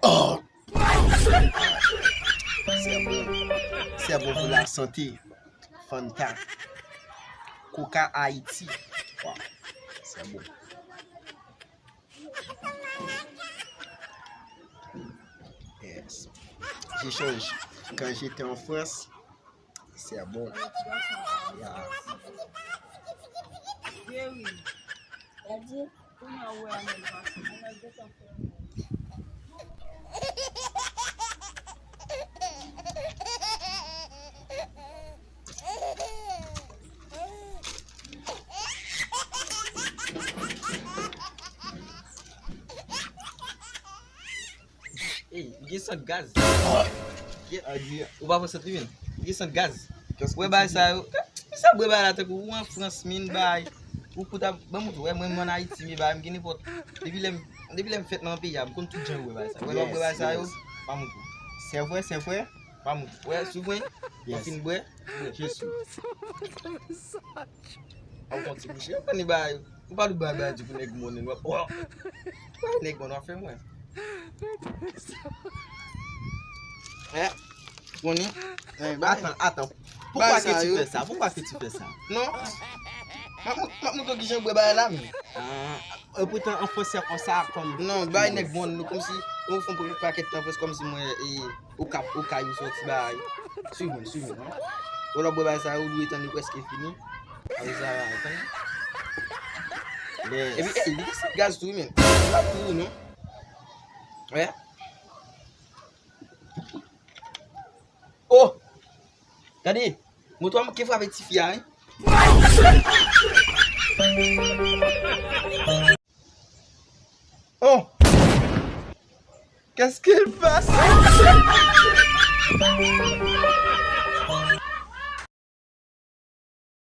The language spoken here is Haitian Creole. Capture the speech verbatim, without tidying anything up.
Oh! C'est bon. C'est bon pour la santé. Fanta. Coca Haïti. Wow. C'est bon. Yes. J'échange. Quand j'étais en France, c'est bon. Yeah. Ey, gen sant gaz. Gen, ou pa pran sant li menm? Gen sant gaz. Ou wè bagay sa yo? Misye ap bwè bagay la tankou ou an Frans, min bagay. Ou kout ap, ban m montre w, wè mwen, mwen ann Ayiti, men bagay m gen nenpòt. Depi lè m, depi lè m fèt nan peyi a, m konn tout jan yo bwè bagay sa yo. Wè lè w ap bwè bagay sa yo, pa montre w. C'est vrai, c'est vrai. Pa montre w. Wè, si w bwè, ou fin bwè, bwè. Je suis. Ap fè yon ti bouche, ou konn bagay. Ou pa dwe bay bagay di pou nèg mòn, w ap, oh! Bay nèg mòn, w ap fè mwen. Eh, konnen. Eh, bay. Attends, attends. Pourquoi que tu fais ça? Pourquoi que tu fais ça? Non. M ap, m ap montre w kijan bwè bagay la, men. Ah, e poutan an fransè konsa, kòm. Non, bay nèg mòn, nou kòmsi, ou fè yon pakèt tan frans kòmsi mwen, e, ou kap, ou kay, ou sòti bagay. Swiv mwen, swiv mwen, non. Ou lè w bwè bagay sa, ou dwe tann li prèske fini. Apre sa, tann. Epi, ey, li gen sant gaz tou, wi, men. Li pa pou ou, non. Wè. Oh! Gade, moto a manke frape tifi a, wi. Oh! Qu'est-ce qu'il passe?